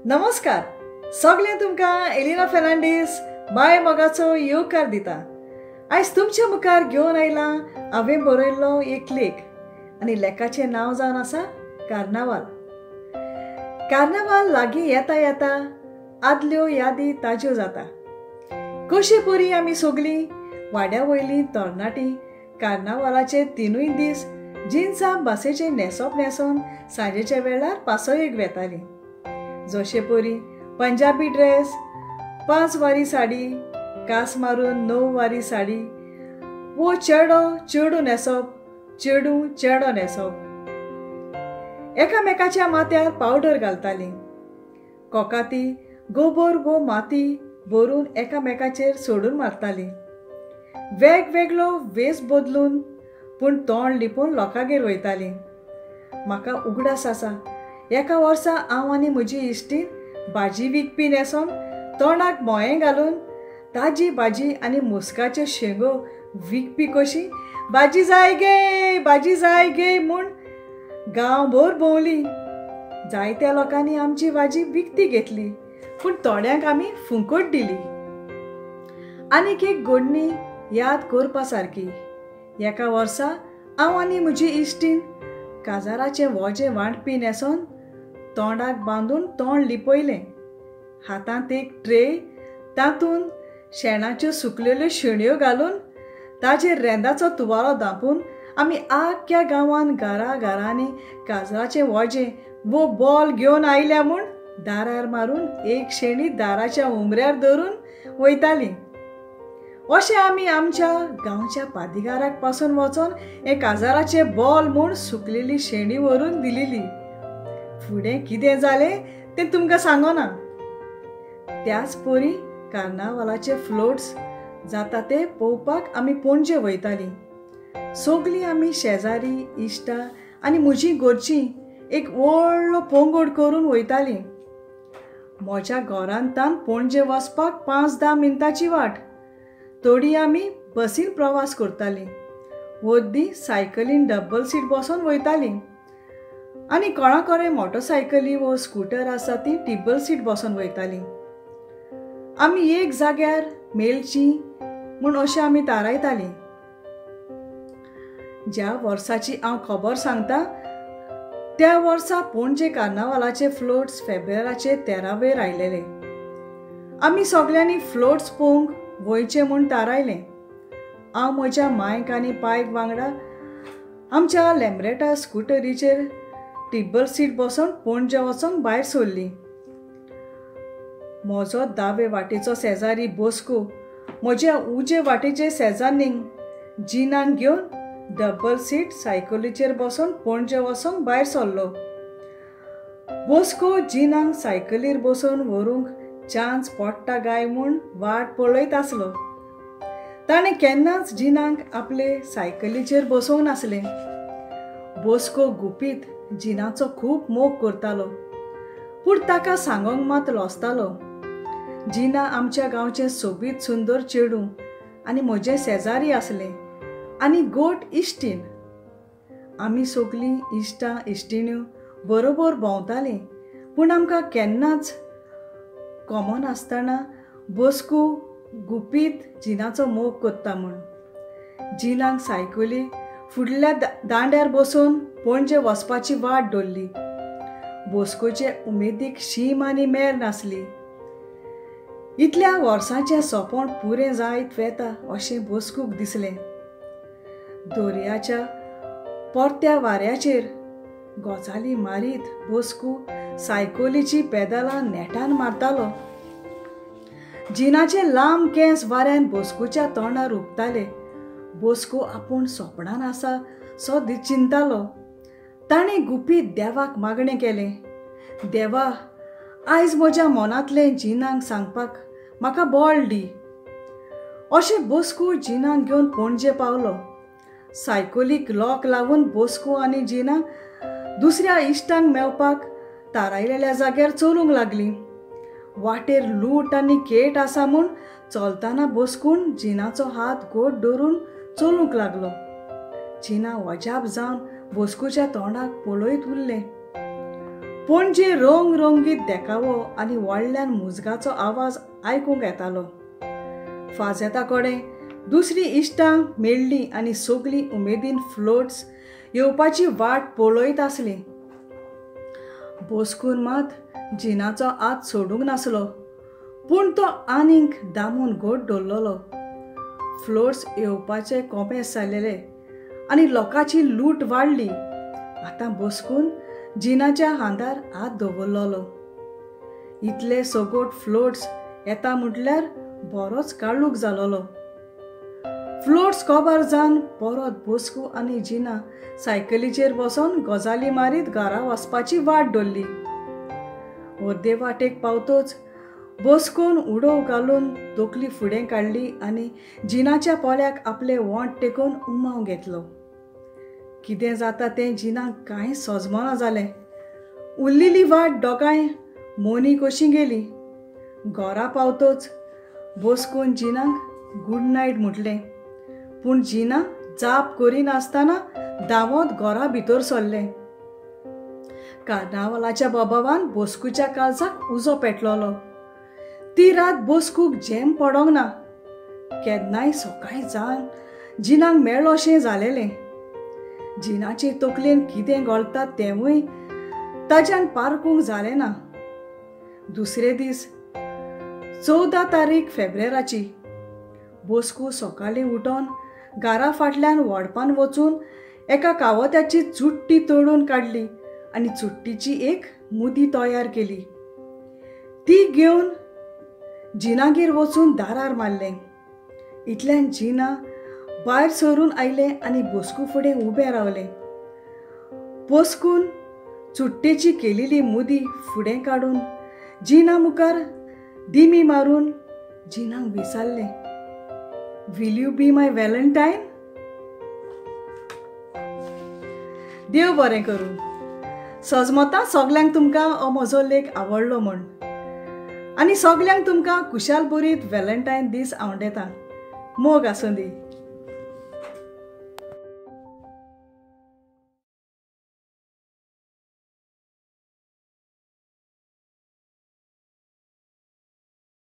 नमस्कार सगळें तुमकां एलिना फेर्नांडीस बाय मोगाचो येवकार दिता. आयज तुमच्या मुखार घेवन आयलां हांवें बरयल्लो एक लेख आनी लेखाचें नांव जावन आसा कार्नावाल. कार्नावाल लागीं येता येता आदल्यो यादी ताज्यो जाता. कशे परी आमी सगळीं वाड्या वयलीं तरणाटीं कार्नावालाचे तिनूय दीस जिन्सां भासेचें न्हेसप न्हेसोन सांजेच्या वेळार पासयेक वेतालीं. जशे परी पंजाबी ड्रेस, 5 वारी साडी, कास मारून 9 वारी साडी, वो चेडो चेडू न्हेसप, चेडू चेडो न्हेसप, एकामेकाच्या माथ्यार पावडर घालतालीं, कोकाती गोबर वो माती भरून एकामेकाचेर सोडून मारतालीं, वेगवेगळो वेस बदलून पूण तोंड लिपून लोकांगेर वयतालीं. म्हाका उगडास आसा एका वर्सा हांव आनी म्हजी इश्टीन भाजी विकपी न्हेसोन तोंडाक मोयें घालून ताजी भाजी आनी मुस्काच्यो शेंगो विकपी कशी भाजी जाय गे भाजी जाय गे म्हूण गांवभर भोंवली. जायत्या लोकांनी आमची भाजी विकती घेतली पूण थोड्यांक आमी फुंकट दिली. आनीक एक गोडणी याद करपा सारकी. एका वर्सा हांव आनी म्हजी इश्टीन काजाराचें वोजें वांटपी न्हेसोन तोंडाक बांदून तोंड लिपयलें. हातांत एक ट्रे, तातूंत शेणाच्यो सुकलेल्यो शेणयो घालून ताजेर रेंदाचो तुवालो धांपून आमी आख्ख्या गांवान घरा घरांनी काजराचें वोजें वो बॉल घेवन आयल्या म्हूण दारार मारून एक शेणी दाराच्या उमऱ्यार धरून वयतालीं. अशें आमी आमच्या गांवच्या पादिगाराक पासून वचोन हे काजाराचे बॉल म्हूण सुकलेली शेणी व्हरून दिलेली. फुडें कितें जालें तें तुमकां सांगना. त्याच परी कार्नावालाचे फ्लोट्स जाता ते पळोवपाक आमी पणजे वयतालीं. सगळीं आमी शेजारी इश्टां आनी म्हजीं घरचीं एक व्हडलो पंगड करून वयतालीं. म्हज्या घरांतान पणजे वचपाक 5-10 मिनटांची वाट. थोडी आमी बसीन प्रवास करतालीं, अर्दी सायकलीन डबल सीट बसोन वयतालीं आनी कोणा कडेन मोटरसायकली वो स्कुटर आसा ती टिबल सीट बसोन वयतालीं. आमी एक जाग्यार मेळची म्हूण अशें आमी थारायतालीं. ज्या वर्साची हांव खबर सांगता त्या वर्सा पणजे कार्नावालाचे फ्लोट्स फेब्रेराचे 13वेर आयलेले. आमी सगळ्यांनी फ्लोट्स पळोवंक वयचें म्हूण थारायलें. हांव म्हज्या मायक आनी पायक वांगडा आमच्या लॅम्ब्रेटा स्कुटरीचेर टिबल सीट बसोन पणजे वचोंक भायर सरलीं. म्हजो दावे वाटेचो शेजारी बोस्को म्हज्या उजे वाटेचे शेजान्नीक जिनाक घेवन डबल सीट सायकलीचेर बसोन पणजे वचोंक भायर सरलो. बोस्को जिनाक सायकलीर बसोवन व्हरूंक चान्स पडटा काय म्हूण वाट पळयत आसलो. ताणें केन्नाच जिनाक आपले सायकलीचेर बसोवंक नासलें. बोस्को गुपीत जिनाचो खूब मोग करतालो पूण ताका सांगोंक मात लजतालो. जिना आमच्या गांवचें सोबीत सुंदर चेडूं आनी म्हजें शेजारी आसलें आनी गोट इश्टीन. आमी सगळीं इश्टां इश्टिण्यो बरोबर भोंवतालीं पूण आमकां केन्नाच कॉमन आसतना बोस्को गुपीत जिनाचो मोग करता म्हूण. जिनाक सायकली फुडल्या दांड्यार बसोवन पणजे वचपाची वाट दवरली. बोस्कोचे उमेदीक शीम आनी मेर नासली. इतल्या वर्सांचें सोंपण पुरें जायत वेता अशें बोस्कूक दिसलें. दर्याच्या परत्या वाऱ्याचेर गजाली मारीत बोस्को सायकलीची पेदालां नेटान मारतालो. जिनाचे लांब केंस वाऱ्यान बोस्कोच्या तोंडार हुपताले. बोस्को आपूण सोपणान आसा सो चिंतालो. ताणें गुपीत देवाक मागणें केलें, देवा आयज म्हज्या मनांतलें जिनाक सांगपाक म्हाका बळ दी. अशें बोस्को जिनाक घेवन पणजे पावलो. सायकलीक लॉक लावन बोस्को आनी जिना दुसऱ्या इश्टांक मेळपाक थारायलेल्या जाग्यार चलूंक लागलीं. वाटेर लूट आनी केट आसा म्हूण चलतना बोस्कून जिनाचो हात घट धरून चलूंक लागलो. जिना अजाप जावन बोस्कोच्या तोंडाक पळयत उरलें. पणजे रंग रंगीत देखावो आनी व्हडल्यान मुजगाचो आवाज आयकूंक येतालो. फाजेता कडेन दुसरी इश्टां मेळ्ळीं आनी सगळीं उमेदीन फ्लोट्स येवपाची वाट पळयत आसलीं. बोस्कून मात जिनाचो हात सोडूंक नासलो, पूण तो आनीक दामून घट दवरलेलो. फ्लोट्स येवपाचे कोमेस जालेले आनी लोकांची लूट वाडली. आतां बोस्कून जिनाच्या हातार हात दवरलेलो. इतले सगोट फ्लोट्स येता म्हटल्यार बरोच काळूक जालोलो. फ्लोट्स कोबार जावन परत बोस्कू आनी जिना सायकलीचेर बसोन गजाली मारीत घरा वचपाची वाट धरली. अर्दे वाटेक पावतोच बोस्कून उडोव घालून तकली फुडें काडली आनी जिनाच्या पोल्याक आपले वोंठ टेकोवन उमाव घेतलो. कितें जाता तें जिनाक कांय सजमना जालें. उरलेली वाट दोगांय मोनी कशी गेली. घरा पावतोच बोस्कून जिनाक गूड नायट म्हटलें, पूण जिना जाप करिनासतना धांवत घरा भितर सरलें. कार्नावालाच्या बोबावान बोस्कूच्या काळजाक उजो पेटलोलो. ती रात बोस्कूक झेम पडोंक ना. केन्नाय सकाळीं जावन जिनाक मेळ्ळोशें जालेलें. जिनाचे तकलेन कितें घोळटा तेंवूय ताज्यान पारकूंक जालें ना. दुसरे दीस 14 तारीख फेब्रेराची बोस्कू सकाळीं उठोन घरा फाटल्यान वडपान वचून एका कावत्याची चुट्टी तोडून काडली आनी चुट्टीची एक मुदी तयार केली. ती घेवन जिनागेर वचून दारार मारलें. इतल्यान जिना भायर सरून आयलें आनी बोस्कू फुडें उबें रावलें. बोस्कून चुट्टेची केलेली मुदी फुडें काडून जिना मुखार दिमी मारून जिनाक विचारलें, will you be my Valentine? देव बरें करूं. सजमता सगल्यांक तुमकां हो म्हजो लेख आवडलो म्हूण आनी सगल्यांक तुमकां कुशाल बरीत वेलेंटायन दीस आवडेता. मोग आसूं दी.